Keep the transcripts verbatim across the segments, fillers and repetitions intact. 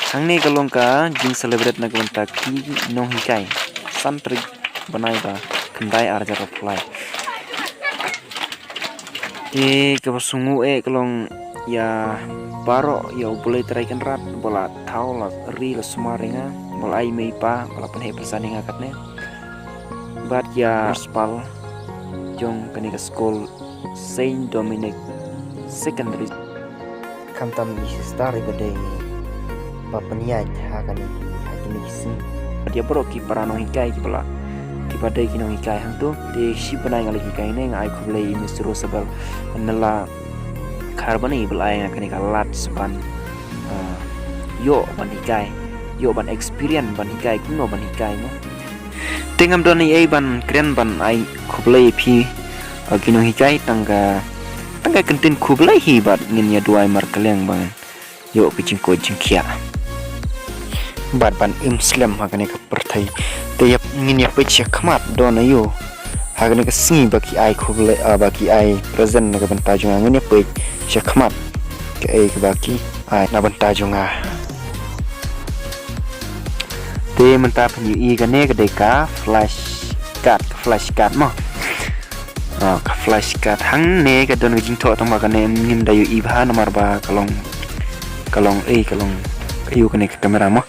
Hangne ka long ka jing celebrate na ka bynta ki nonghikai. San tarik bnai ba khyndai arhajar arphew lai. Te kaba sngew eh ka long ïa baroh ïa U Blei Trai Kynrad ba la thaw la ri la sumar ïa nga, ba la ai mei pa, ba la pynheh pynsan ïa nga katne. Bad ïa principal jong kane ka skul Saint Dominic Secondary. Khamtam i sister iba dei ba pynïaid ha kane, ha kine ki sngi. Bad ïa baroh ki para nonghikai kiba la, kiba dei ki nonghikai hangto. Te shi bnai nga la hikai ne, nga ai khublei i Mister Rosabel Nela Kharbani ba la ai nga kane ka lad sa ban, ah, ïoh ban hikai, ïoh ban experience ban hikai, kumno ban hikai mo. Te ngam don ei ei ban kren ban ai khublei ïa phi, ah, ki nonghikai, tang ka, tang ka kyntien khublei hi bad ngin ïa duwai markylliang ban ïoh ka jingkoit jingkhiah. Bad ban im slem ha kane ka pyrthei. Te ïa ngin ïa peit shakhmat don aïu ha kane ka sngi ba ki ai khublei, ah, ba ki ai present na ka bynta jong nga, ngin ïa peit shakhmat kaei kaba ki ai na bynta jong nga. Te mynta phin ïohi kane ka dei ka flash card, ka flash card mo. Ah, ka flash card hangne ka don ka jingthoh tang ba kane ngim da ïohi bha namar ba ka long, ka long, eh, ka long, ka ïoh kane ka camera mo.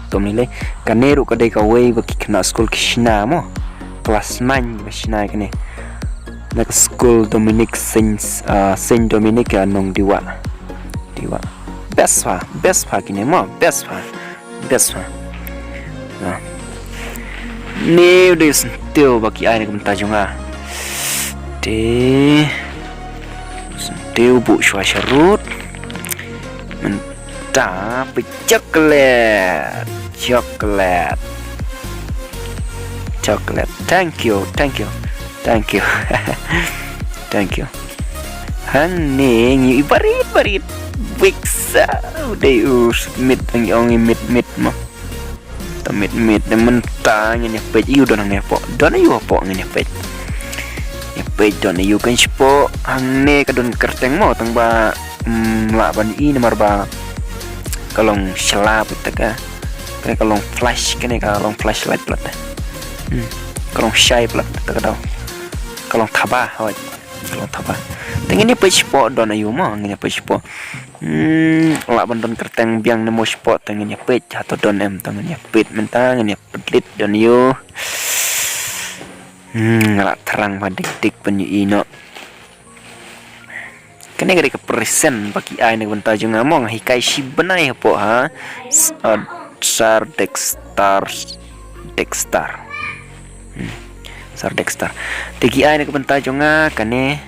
Kumne lei, kane ruh ka dei kawei ba ki khynnah skul ki shna mo. Class nine ba shna kane. Na ka skul Dominic Saint, ah, Saint Dominic, ah, Nongdiwah. Diwah. Best pha, best pha kine mo, best pha. Best pha. Ah. Ni u dei syntiew ba ki ai na ka bynta jong nga. Te syntiew buh shuwa sharud. Mynta peit chocolate. Chocolate. Chocolate. Thank you, thank you, thank you. Thank you. Hangne ngi i barit barit. Wiksa u dei u submit ang ong i mit mit mo. Ta mit mit ne mynta ngin ïa peit ïa u don hangne hapoh. Don ïa u hapoh ngin ïa peit. Ïa peit don ïa u kan shapoh hangne ka don kyrteng mo tang ba, mm, lah ban i namar ba ka long shala put ta ka. Kane ka long flash, kane ka long flashlight plat. Hmm. Ka long shai plat ta ka dau. Ka long thaba hoi. Ka long thaba. Te ngin ïa peit shapoh don ïa u mo, ngin ïa peit shapoh. Hmm, lah ban don kyrteng biang ne mo shapoh, te ngin ïa peit hato don em, te ngin ïa peit mynta, ngin ïa peit don ïa u. Hmm, nga lah thrang ba dik dik ban ïohi noh. Kane ka dei ka present ba ki ai na ka bynta jong nga mo, nga hikai shi bnai hapoh ha. S-, uh, Sir Dexter, Dexter. Hmm. Sir Dexter. Te ki ai na ka bynta jong nga kane,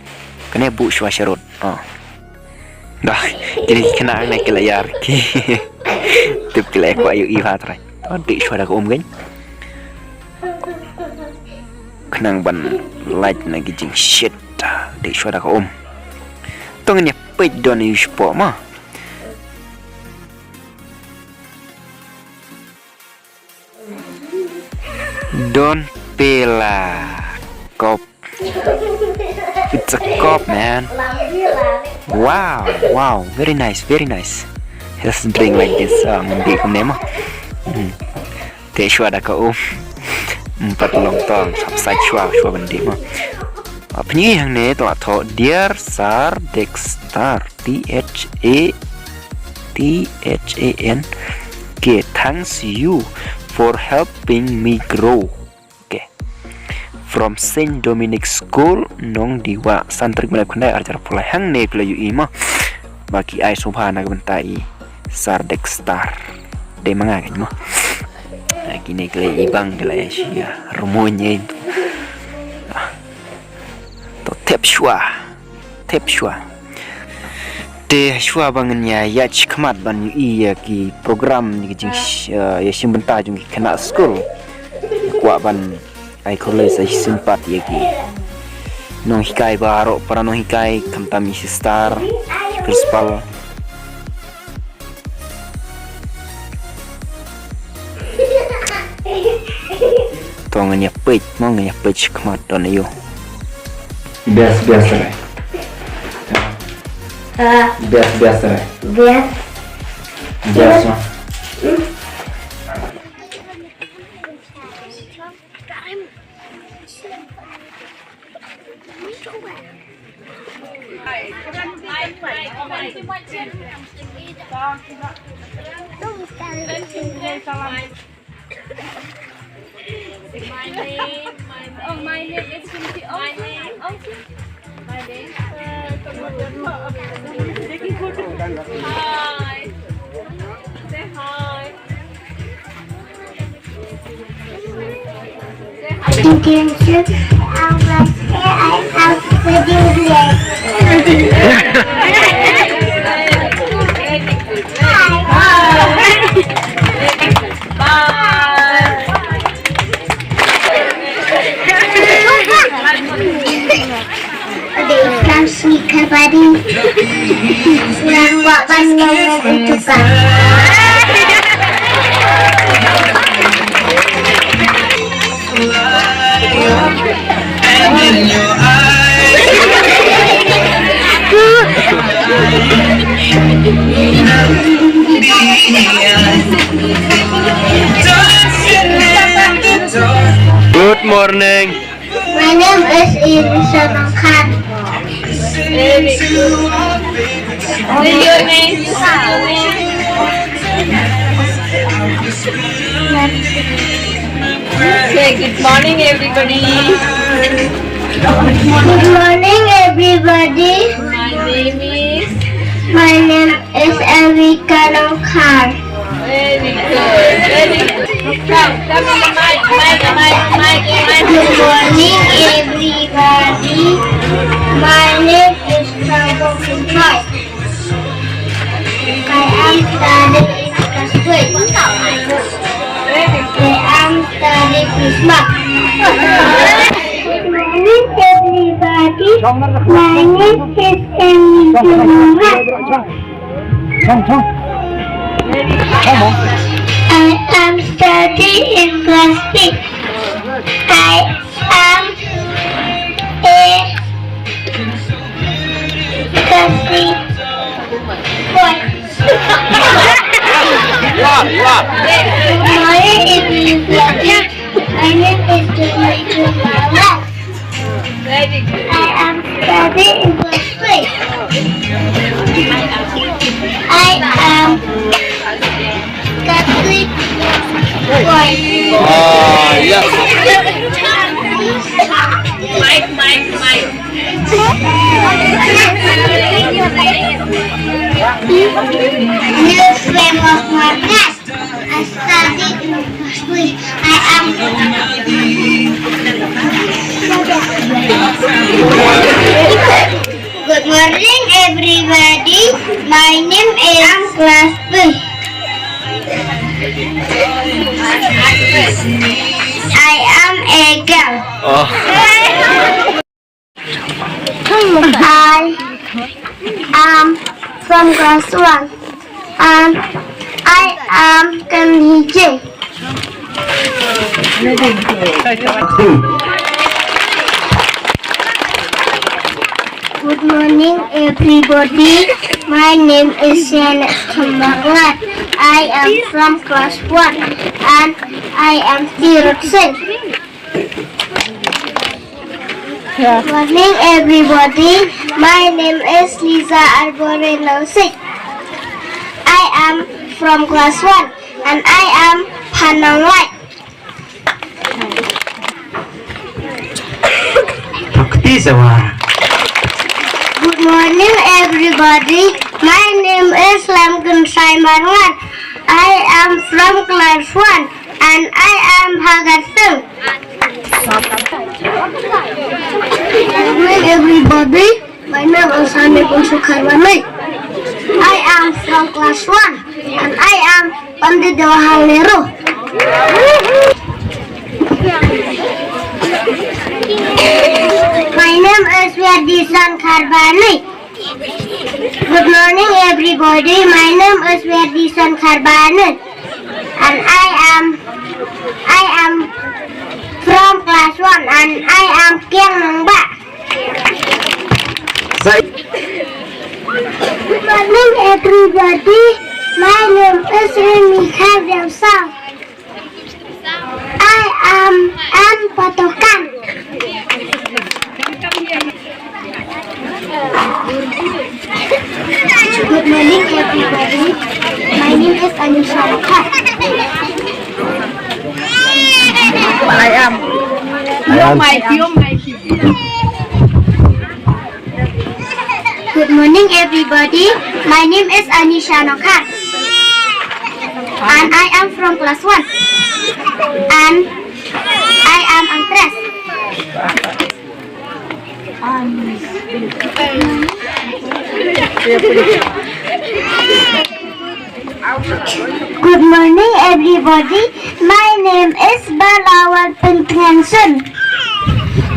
kane buh shuwa sharud. Oh. Dah, kine ki khynnah hangne ki la ïar ki. Tip ki la ïar kwah ïohi bha trai. Oh, dih shuwa da ka um kein. Khnang ban lait na ki jingshit. Dih shuwa da ka um. To ngin ïa peit don ïa u shapoh mo. Don pela kop. It's a cup, man. Wow, wow, very nice, very nice. Let's drink like this. Ah, ngan dih kumne mo. Hmm. Te shuwa da ka um. Empat long tong, sap sait shuwa, shuwa ban dih mo. Ah, pynïoh hangne te la thoh, Dear Sir Dexter, T H A, T H A N K, thanks you for helping me grow. Okay. From Saint Dominic School, Nongdiwah, san tarik bnai ba khyndai arhajar arphew lai, hangne phi la ïohi mo. Ba ki ai sngewbha na ka bynta i Sir Dexter. Dei ma nga kein mo. Ah, kine ki la i bang ki la ïa shi ïa rumuh ïa. Ah. To thep shuwa. Thep shuwa. Te shuwa ba ngin ïa ïaid shakhmat ban ïohi ïa ki program, ïa ki jing, eh, ïa shim bynta jong ki khynnah skul. Kwah ban ai khublei sa shisien pat ïa ki nonghikai baroh, para nonghikai, khamtam i sister, principal. To ngin ïa peit, mo ngin ïa peit shakhmat don ïa u. Best, best re. Ha? Best, best re. Best. Yes, ma'am. My name, my name. Oh, my name is Cynthia. Oh, my name. Oh, my name. Hi. Say hi. Say hi. Attention, I am the Juliet. Hi. Bye. Ade, ikam sneaker buddy. Nang wak ban ngam ngan tukar. Good morning. My name is Elisa Nongkhan. Very good. Say your name. Say good morning, everybody. Good morning, everybody. My name is. My name is Erika Nongkhan. Very good. Very good. Come, come on the mic, mic, mic, mic, mic. Good morning, everybody. My name is Franco Pinchot. I am studying in class twelve. I am studying Christmas. Good morning, everybody. My name is Amy Jumara. I am studying in class six. I am a class six boy. Good morning, everybody. My name is Jumara. Very good. I am studying in class three. I am Catholic boy. Ah, yes. Mic, mic, mic. New frame of my class. I study in class three. I am. Good morning, everybody. My name is class three. I am a girl. Oh. I am from class one and I am Kandy J. Good morning, everybody. My name is Janet Khambarngat. I am from class one and I am Tirot Singh. Morning, everybody. My name is Lisa Arbore Nausik. I am from class one and I am Phanang Light. Bhakti Sawa. Good morning, everybody. My name is Lamkansai Marngat. I am from class one and I am Bhagat Singh. Good morning, everybody. My name is Sani Kunsu Kharwani. I am from class one and I am Pandit Jawaharlal Nehru. My name is Verdison Kharbani. Good morning, everybody. My name is Verdison Kharbani. And I am, I am from class one and I am Kiang Nangbah. Good morning, everybody. My name is Remy Khardiangsang. I am an Patokan. Good morning, everybody. My name is Anisha Lokha. I am. You're my, you're my. Good morning, everybody. My name is Anisha Nokar. And I am from class one. And I am actress. Good morning, everybody. My name is Balawan Pyntengensun.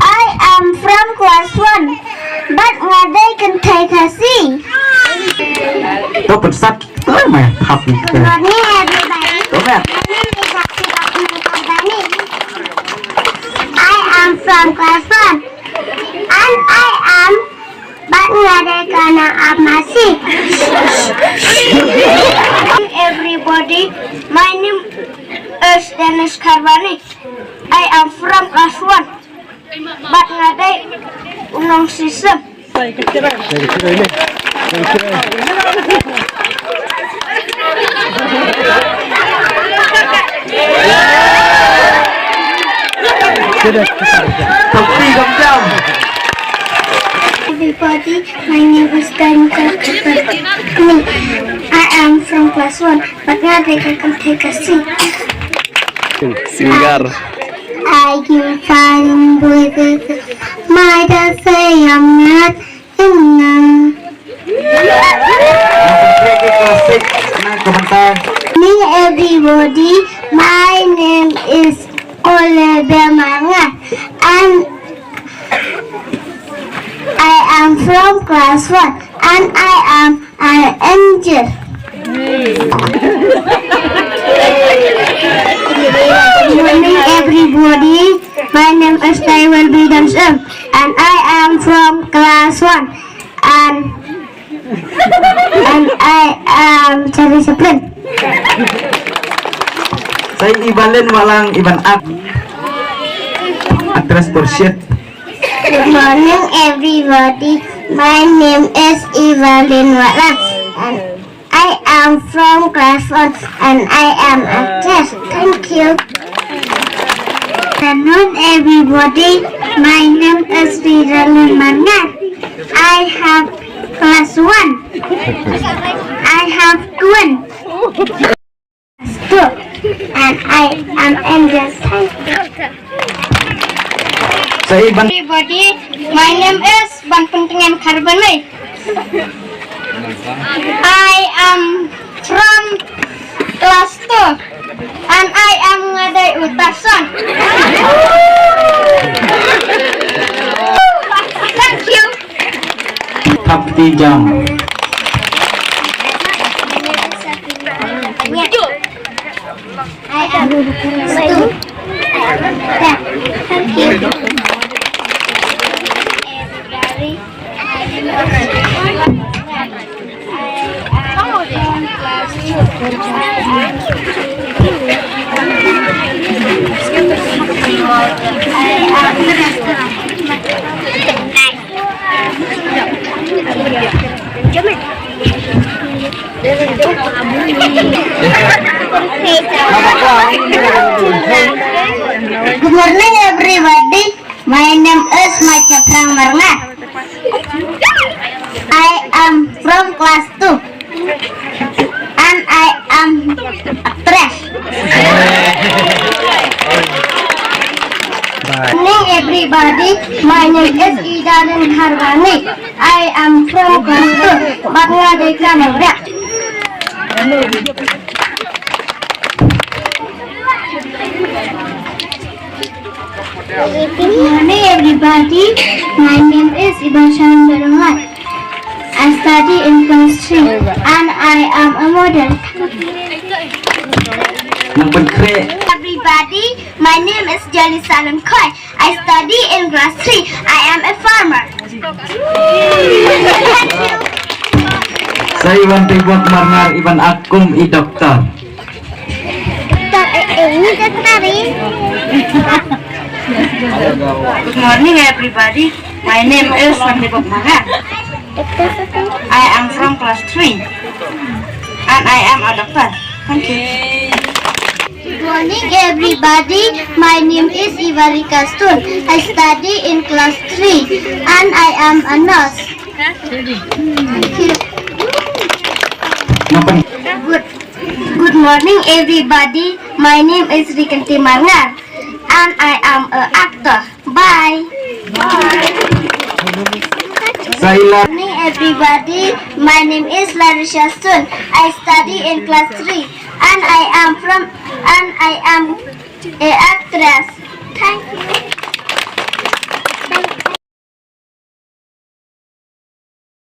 I am from class one. Bad nga dei kynthei Khasi. To pynsat, to mai hap ni. Good morning, everybody. To mai. My name is Sakshi Ratna Karbani. I am from class one. And I am Bad nga dei ka nang ap masi. Everybody, my name is Danish Karbani. I am from class one. Bad nga dei u nongsisem. Everybody, my name is Danica. I am from class one, but now they can take a seat. Singer. I can find voices. My dad say I'm not Classic na komentar. Ni everybody, my name is Olivia Manga and I am from class one and I am an angel. Good morning, everybody. My name is Taiwan Bidam Shem, and I am from class one. And, and I am Charlie Chaplin. Saya Ibalin Walang Iban Ak. Actress Purshit. Good morning, everybody. My name is Ibalin Walang. And I am from class one and I am actress. Thank you. Good afternoon, everybody. My name is Vidalin Mangar. I have class one. I have twin. Two. And I am Angel. Thank you. Sa iban. Everybody, my name is Ban Pyntengen Kharbani. I am from class two and I am nga dei u Tarzan. Thank you. Thap kti jam. I am Stu. Thank you. Good morning, everybody. My name is Macha Prang Marnga. I am from class two. And I am actress. Good morning, everybody. My name is Idanin Harbani. I am from class two. But nga dei ka nang riak. Good morning, everybody. My name is Ibanshan Berungat. I study in class three and I am a model. Nang Pynkhreh. Everybody, my name is Jolly Salon Khoi. I study in class three. I am a farmer. Thank you. Iwan Tibok Marngar iban ak kum i doktor. Doktor, eh, eh, ini doktor, eh. Good morning, everybody. My name is Sandibok Manga. I am from class three. And I am a doctor. Thank you. Good morning, everybody. My name is Ivarika Stone. I study in class three, and I am a nurse. Thank you. Napa? Good, good morning, everybody. My name is Rikanti Marngar, and I am a actor. Bye. Saila. Good morning, everybody. My name is Larisha Stone. I study in class three, and I am from, and I am a actress. Thank you.